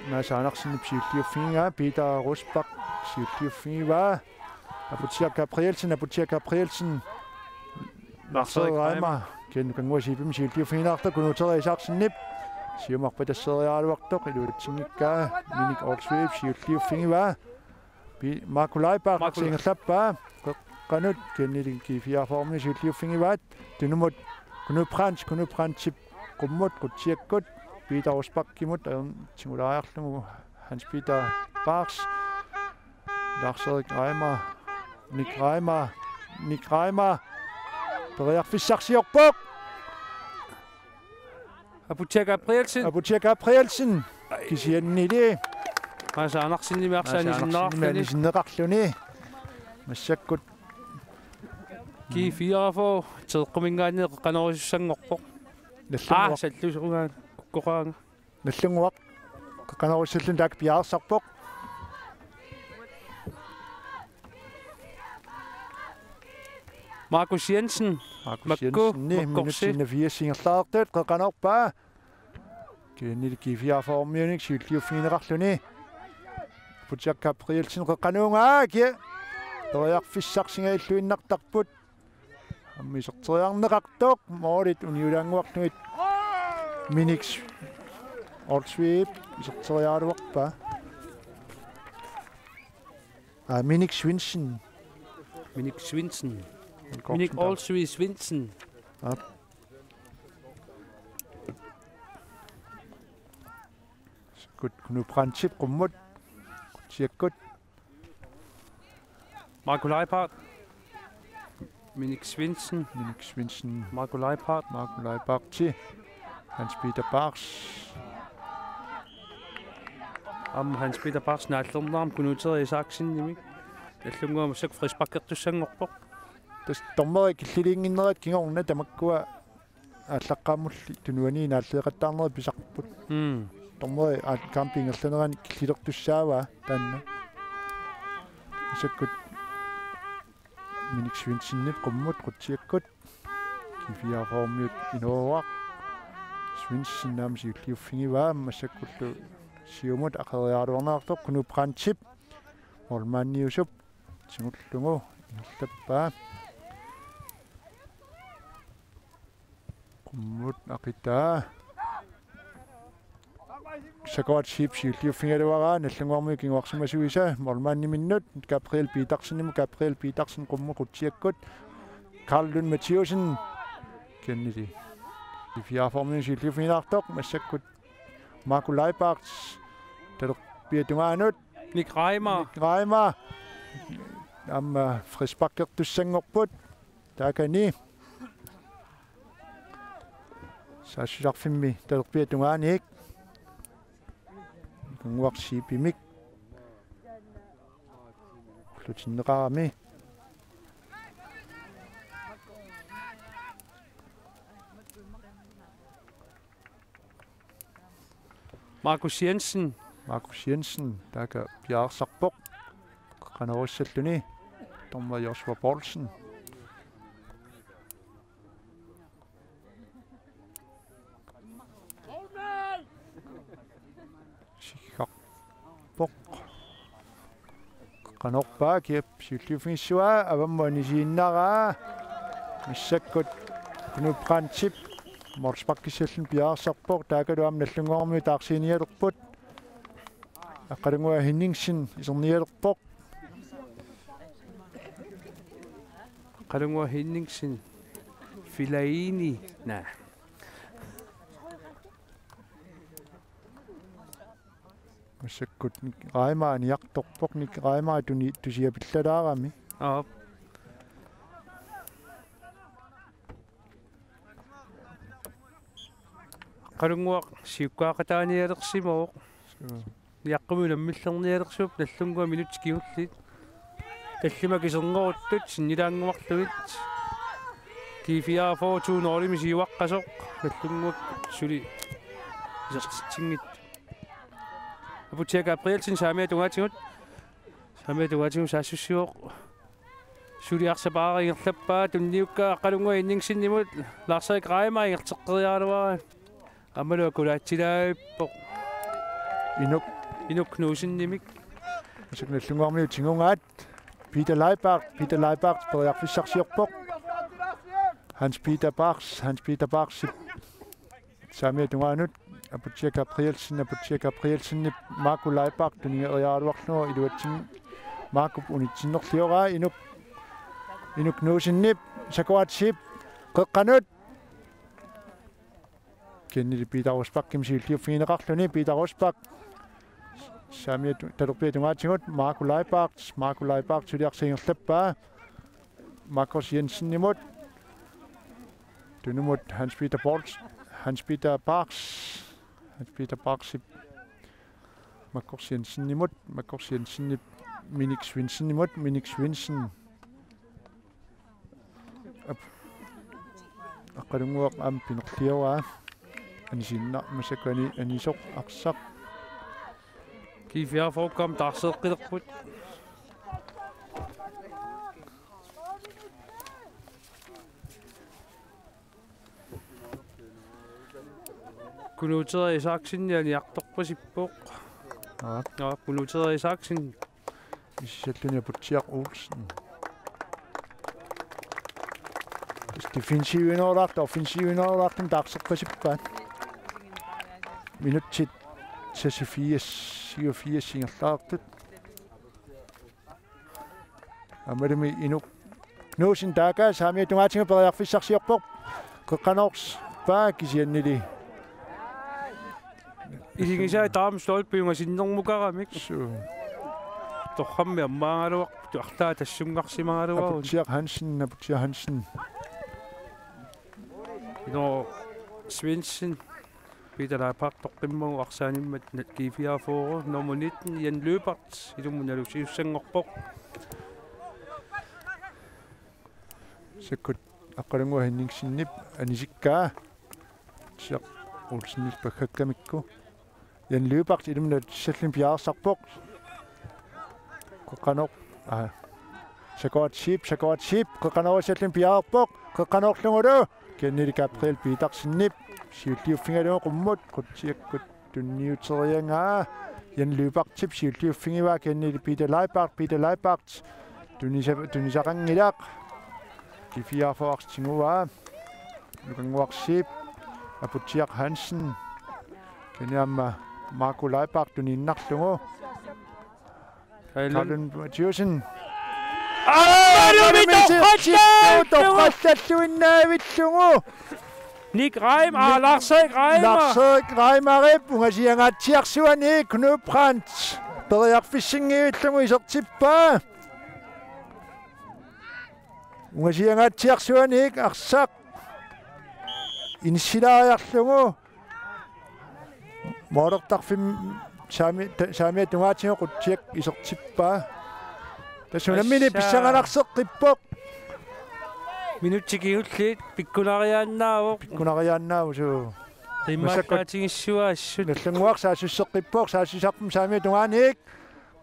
Mads Andersenip siulliuffigivaa, Peter Rosbach siulliuffigivaa. Aputsiaq Gabrielsen, Aputsiaq Gabrielsen. Lars-Erik Reimer. Reimer. Ken Kangua Siipimik siulliuffigineqartoq, Knud Terry Isaksenip. Siumut arpatasseeriaraluartoq, iluatsinngikkaa, Minik Olsvigip siulliuffigivaa. Pi-, Marco Leibarth Marco Le- ingerlappaa. Qeqqanut kisiannili G-fireogfyrre-miut siulliuffigivaat. Tunumut Knud Brandt, Knud Brandtip qummut Qutsiakkut. Peter Rosbachimut, ajorn-, tigulaariarlugu Hans Peter Bachs. Lars-Erik Reimer, Nick Reimer, Nick Reimer. Periarfissarsiorpoq. Aputsiaq Gabrielsen. Aputsiaq Gabrielsen. Kisiannili. Mads Andersenimit arsaq Mads Andersenimit anisinneqarluni. Anisinneqarluni. Massakkut. G-fireogfyrre, teqquminngaanniit qeqqanorisussanngorpoq. Nagdlunguaq. Aa, sallusugaanga, ukkoqaanga. Nagdlunguaq. Qeqqanorussalluni taakku piareersarpoq. Markus Jensen. Markus Makku, Jensen, ni Makkorsi. Minutsit enogfirs ingerlaartut, qeqqanoorpaa. Kisiannili G-fireogfyrre-miunik siulliuffigineqarluni. Aputsiaq Gabrielsen qeqqanuungaa, kia. Periarfissarsingajalluinnartarput. Aamma iserteriarneqartoq, målit uniulaannguarlugit. Minik S-, Olsvigip iserteriaraluarpaa. Aa, Minik Svendsen. Minik Svendsen. Minik Olsvig Svendsen. Aa. Knud Brandtip qummut. Qutsiakkut. Marco Leibarth. Minik Svendsen. Minik Svendsen. Marco Leibarth. Marco Leibarth til Hans Peter Bachs. Aamma Hans Peter Bachs naallernerami Knud Terry Isaksenimit. Nagdlunguaq massakkut frisparkertussanngorpoq. Tassa dommeri killiliinnginnerat kingorna tamakkua aallaqqaammulli tunuani naalleeqattaarnerit pisarput. Mm. Dommeri aal-, kampi ingerlanerani killilertussaavaa taanna. Massakkut Minik Svendsenip qummut Qutsiakkut. G-fireogfyrre-miut inooruaq. Svendsen aamma siulliuffigivaa massakkullu Siumut aqeriaraluarneqartoq Knut Brandtip. Målmandiusup tigullugu ingerlappaa. Qummut aqitaa. Sakuat Sheep siulliuffigaluaraa Nagdlunguarmiut kinguarsimasuisa målmandiminnut Gabriel Petersenimut, Gabriel Petersen qummut qutsiakkut Karl Lund Mathiussen. Kennedy. Ifiaformiun siulliuffigilaartoq massakkut Marco Leibart talerpiata tungaanut. Nick Reimer. Nick Reimer. Aamma frisparkertussanngorput. Taakani. Saassussarfimmi talerpiata tungaaniit. Kunnguaq Sheepimik. Ullutinneqarami. Markus Jensen. Markus Jensen, taakku piareersarpoq. Qanorussalluni. Dommer Joshua Poulsen. Sikkarpoq. Qanorpaa kiap siulliuffigissavaa, avammut anisiinnaraa. Massakkut Knut Brandtip målsparkissalluni piareersarpoq, taakkualu aamma Nagdlunguarmiut taarsiinialerput. Aqqalunnguaq Henningsen isernialerpoq. Aqqalunnguaq Henningsen. Fellaini. Naa. Massakkut Nick Reimer aniartorpoq, Nick Reimer tuni tusiapillalaarami. Aap. Aqqalunnguaq siukkaaqataanialersimavoq. Suu. Niaqqumi unammillernialersimavoq, Nagdlunguaq minutsit kingulliit. Tallimat kiserneruttut sinnilaannguarlugit. G fire-fyrre to nul-imi siuaqqasoq. Nagdlunguaq suli isertitsinngitsut. Aputsiaq Gabrielsen saamiata tungaatigut. Saamiata tungaatigut saassussivoq. Suli arsaq paara ingerlappaa, tunniukkaa Aqqalunnguaq Henningsenimut, Lars-Erik Reimer ingerlateqqeriaraluaraa. Aammalu akulaatsilaappoq. Inuk. Inuk Knudsenimik. Massakkut Nagdlunguarmiut tigugaat. Peter Leibart, Peter Leibart periarfissarsiorpoq. Hans Peter Bachs, Hans Peter Bachsip saamiata tungaanut, Aputsiaq Gabrielsen, Aputsiaq Gabrielsenip Marco Leibart tunigeriaraluarlugu iluatsin-, Marcop unitsinnerlioraa, Inuk, Inuk Knudsenip, Sakuat Sheep, qeqqanut. Kennedy Peter Rosbachimut siulliuffigineqarluni, Peter Rosbach. Saamiata tu-, talerpiata tungaatigut, Marco Leibart, Marco Leibart suli arsaq ingerlappaa. Markus Jensenimut. Tunumut Hans Peter Poulsen, Hans Peter Bachs. Hans Peter Bachsip Markus Jensenimut, Markus Jensenip Minik Svensenimut, Minik Svensen. Ap-, Aqqalunnguaq aamma pinerlioraa. Anisiinna-, massakkut ani-, anisoq arsaq. G fire-fyrre aamma taarseeqqilerput. Knud Terje Isaksen aniartorpasippoq. Aa. Aa, Knud Terje Isaksen. Isisalluni Aputsiaq Olsen. Defensiviunerulaartut, offensiviunerulaartut taarseqqasippaat. Minutsit seksogfirs, syvogfirs ingerlaartut. Aammalumi Inuk Knudsen taakku saamiata tungaatigut periarfissarsiorpoq. Qeqqanoorpaa kisiannili. Isigisai taama stolpiunga sinnermukaramik. Suu. Torrammi ammaagaluarput arlaat tassunngarsimagaluarput. Aputsiaq Hansen, Aputsiaq Hansen. Ino Svendsen. Peter Leibart toqqimmagu arsaanimmat G fire-fyrre nummer nitten, Jan Løbert, ilumut nalusiussanngorpoq. Sakkut Aqqalunnguaq Henningsenip anisikkaa. Siaq Olsenip paggakkamikku. Jan Løbert ilumut nalussalluni piareersarpoq. Qeqqanooq. Aa. Sakuat Sheep, Sakuat Sheep, qeqqanoorussalluni piareerpoq, qeqqanoorlugulu. Kennedy Gabriel Petersenip siulliuffigalugu qummut, qutsiakkut tunniuteriaraa. Jan Lyberthip siulliuffigivaa kisiannili Peter Leibart, Peter Leibart tunisa-, tunisaqanngilaq. G-fireogfyrre tiguaa. Nukannguaq Zeeb, Aputsiaq Hansen. Kisianni aamma Marco Leibart tuniinnarlugu. Kallun. Kallun Mathiussen. Aa, Malumi Malumi torqallallugu. Torqallalluinnaavillugu. Nick Reim, aa, Lars-Erik Reimer. Lars-Erik Reimerip ungasiangaatsiarsuani Knup Brandt periarfissinngillugu isertippaa. Ungasiangaatsiarsuani arsaq inissilaariarlugu. Målertarfimmi saami-, ta-, saamiata tungaatigut Qutsiak isertippaa. Tassa unammineq, tassa pissanganarseqqippoq. Minutsit kingulliit pikkunariaannaavoq. Pikkunariaannaavoq suu. Qimmaallaatigissuaa assut. Nallannguaq saassusseqqippoq, saassussarput saamiata tungaaniit.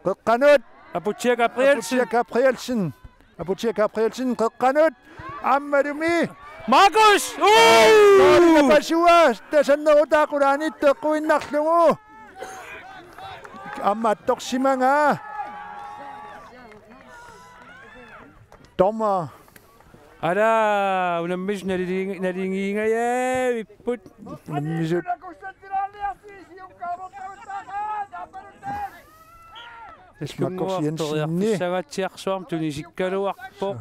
Qeqqanut. Aputsiaq Gabrielsen. Aputsiaq Gabrielsen. Aputsiaq Gabrielsen qeqqanut. Ammalumi. Markus! Uu! Målip napasua, tasannerutaa qulaaniittoq eqquinnarlugu. Aamma attorsimagaa. Dommer. Ala, unammisut nalili-, naligiingajavipput. Unammisut. Markus Jensen. Periarfissangaatsiarsuarmik tunisikkaluarpoq.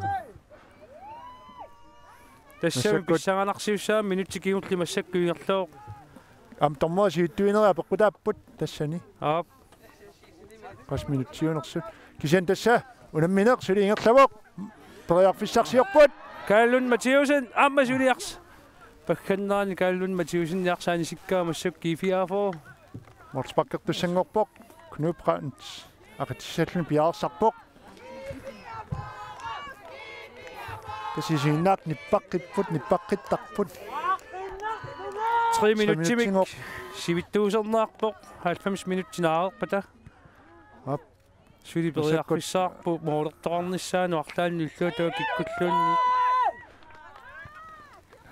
Tassami massakkut pissanganarsiussaammat minutsit kingulliit massakkut ingerlavoq. Aamma dommerit siuttuinerit apeqqutaapput tassani. Aap. Qassit minutsiunersut. Kisianni tassa unammineq suli ingerlavoq. Periarfissarsiorput. Kallun Mathiussen aamma suliars-. Paggannerani Kallun Mathiussen iarsaanisikkaa massakkut G-fireogfyrre. Målsparkertussanngorpoq. Knup Brandt aqitsissalluni piareersarpoq. Tassa isiginnaartut nippaqqipput, nippaqqittarput. Tre minutsimik. Tre minutsinngor-. Sivitsuusernaarpoq. Halvfems minutsit naareerpata. Aap. Suli massakkut periarfissaqarpoq målertoqarnissaanut arlaannik ulluatungaani kikkulluunniit.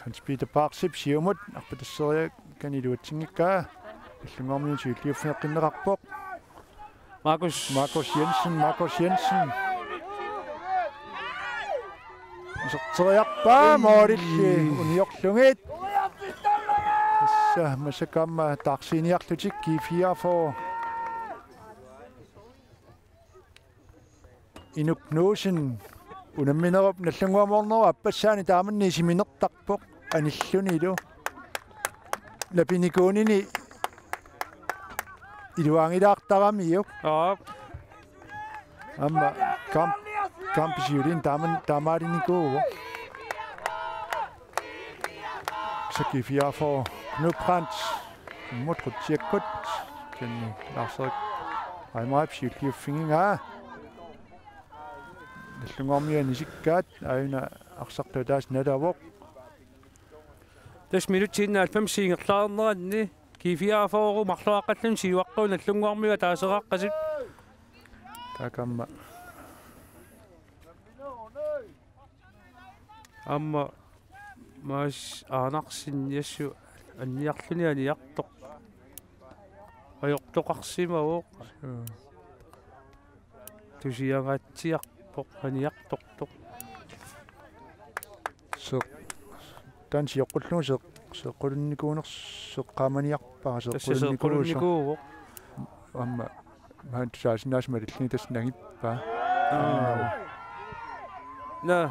Hans Peter Parsip siumut arpatasseriakkani iluatsinngikkaa. Nallunguarmiut siulliuffigeqqinneqarpoq. Markus. Markus Jensen, Markus Jensen. Iserteriarpaa målilli uniorlugit. Tassa massakkut aamma taarsiiniarlutik G-fireogfyrre. Inuk Knudsen unamminerup Nallannguaq Mornerup aappassaani taamanna isiminertarpoq anillunilu. Napinikuunini iluaanngilaartaramiuk. Aap. Aamma kamp-, kampip siuliini taaman-, taamaalinikuuvoq. Saki fiafo Knup Brandt. Immut Qutsiakkut. Kisianni Lars-Erik Reimerip siulliuffigigaa. Nallunguarmiut anisikkaat aajuna arsartoq ataaseq nalavoq. Tassa minutsit enoghalvfems ingerlaarneranni G-fireogfyrre marloqaqallutik siuaqqagut Nallunguarmiut ataaseqaqqasut. Taakku aamma. Aamma Mads Andersen Jesu anniarluni aniartoq. Ajortoqarsimavoq. Suu. Tusiangaatsiarpoq aniartortoq. Seq-, taanna sioqqullugu seq-, seqqulunnikuunersoq seqqaamaniarpara. Tassa seqqulunnikuusoq. Seqqulinnikuuvoq. Aamma maani tusaasinnaasut malillugit tassa nangippaa. Aa. Naa.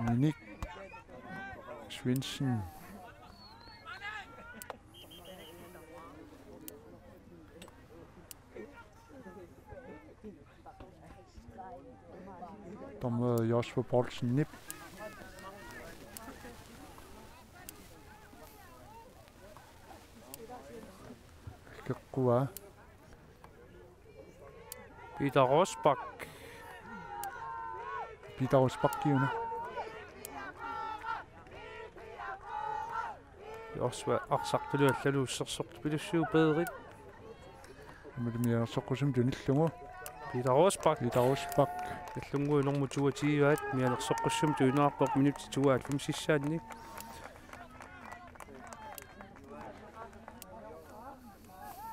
Minik Svendsen. Dommer Joshua Poulsen Nip. Keqqua. Peter Rosbach. Peter Rosbach kiuna. Joshua arsartullu allalu ussersortupilussuuvoq Peerit. Aammalu mianersoqqussummik tunillugu. Peter Rosbach. Peter Rosbach. Nallunguup nummer toogtyve-at mianersoqqussummik tunineqarpoq minutsit tooghalvfemsissaanni.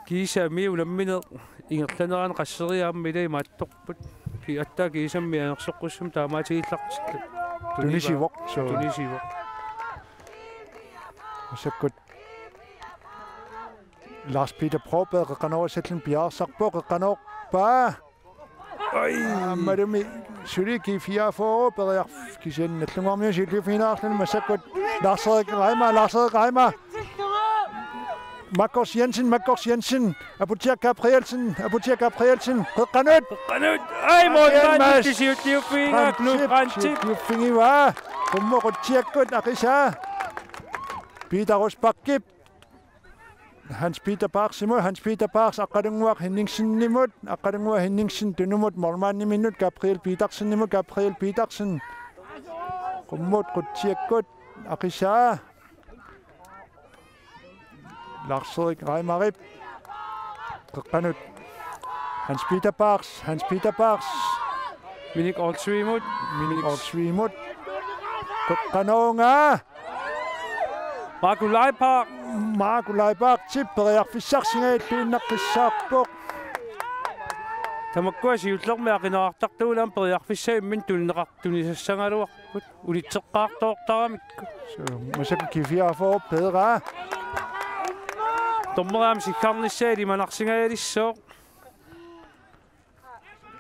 Kiisami unammineq ingerlanerani qasseriarmi ilai maattorput. Ki-, aatsaat kiisami anersoqqussummik taamaatigillartillugu. Tunisivoq, suu. Tunisivoq. Massakkut Lars Peter Broberg qeqqanoorissalluni piareersarpoq, qeqqanoorpaa. Ai. Aammalumi suli G fireogfyrre periarf-, kisianni Nagdlunguarmiut siulliuffigilaarluni massakkut Lars-Erik Reimer, Lars-Erik Reimer. Markus Jensen, Markus Jensen. Aputsiaq Gabrielsen, Aputsiaq Gabrielsen. Qeqqanut. Qeqqanut. Ai, målmandip siulliuffigaa, Knud Brandtip. Siulliuffigivaa. Qummut Qutsiakkut aqisaa. Peter Rosbachip. Hans Peter Parksimut, Hans Peter Parks Aqqalunnguaq Henningsenimut, Aqqalunnguaq Henningsen tunumut målmandiminnut Gabriel Petersenimut, Gabriel Petersen. Qummut Qutsiakkut aqisaa. Lars-Erik Reimerip. Qeqqanut. Hans Peter Parks, Hans Peter Parks. Minik Olsvigimut. Minik Olsvigimut. Qeqqanoornga. Marco Leibach. Marco Leibachtip periarfissarsingajalluinnaqqissaarpoq. Tamakkua siullermik aqineqartartuunaam periarfissaat imminut tunineqar-, tunisassagaluarput. Unitseqqaartoortaramikku. Suu, massakkut G fireogfyrre peeraa. Dommeri aamma siggarnissaa ilimanarsingajalissooq.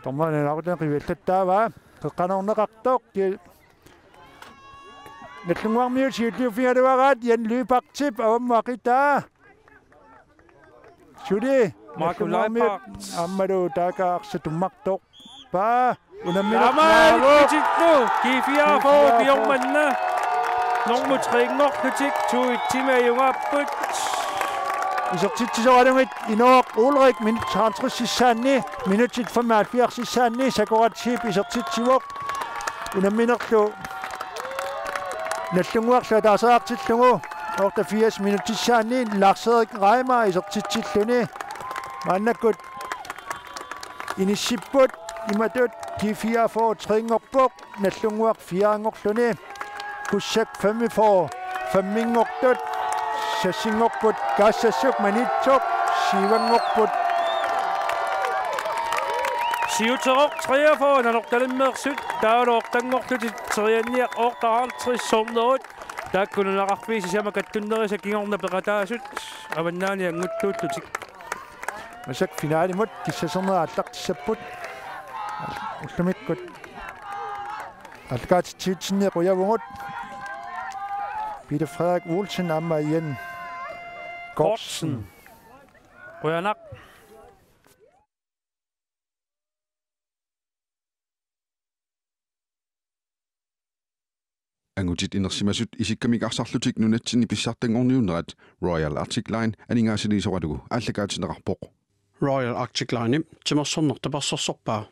Dommeri nalaqutani qiviallattaavaa. Qeqqanoorneqartoq. Ki-, Nagdlunguarmiut siulliuffigaluaraat, Jan Lyberthip avammut aqitaa. Suli Marco Nagdlunguarmiut Leibach. Aammalu taakku arsaq tummartorpaa. Unamminerpaavoq. Taamaalillutillu G fireogfyrre ukiormanna normu tre-nngorlutik to-et-imi ajugaapput. Isertitsisoralugit Inooq Ulrik minut halvtreds sissaanni, minutsit femoghalvfjerds sissaanni Sakuratip isertitsivoq. Unamminerlu Nagdlunguarlu ataaseqartillugu otteogfirs minutsissaanni Lars-Erik Reimer isertitsilluni. Maannakkut inissipput imatut G fireogfyrre tre-nngorpoq, Nagdlunguaq fire-nngorluni. Kussak femogfyrre fem-inngortut, seks-inngorput Kaassassuk Maniitsoq, syv-nngorput. Siuteroq treogfyrre Nanortalimmeersut, taavalu otteanngorlutik Terianniaq otteoghalvtreds Sornerut. Taakku nunaqarfiit sisamat kattunnerisa kingorna peqataasut avannaani annguttuullutik. Massakkut finalimut kissaserneq aallartissapput. Ullumikkut aallakaatitsivitsinni qujavugut. Peter Frederik Olsen aamma Jan Gortsen. Gortsen. Qujanaq. Angutit inersimasut isikkamik arsarlutik nunatsinni pissartanngorniunnerat Royal Arctic Line aningaasaliisoralugu aallakaatinneqarpoq. Royal Arctic Line-ip timersorneq tapersersorpaa.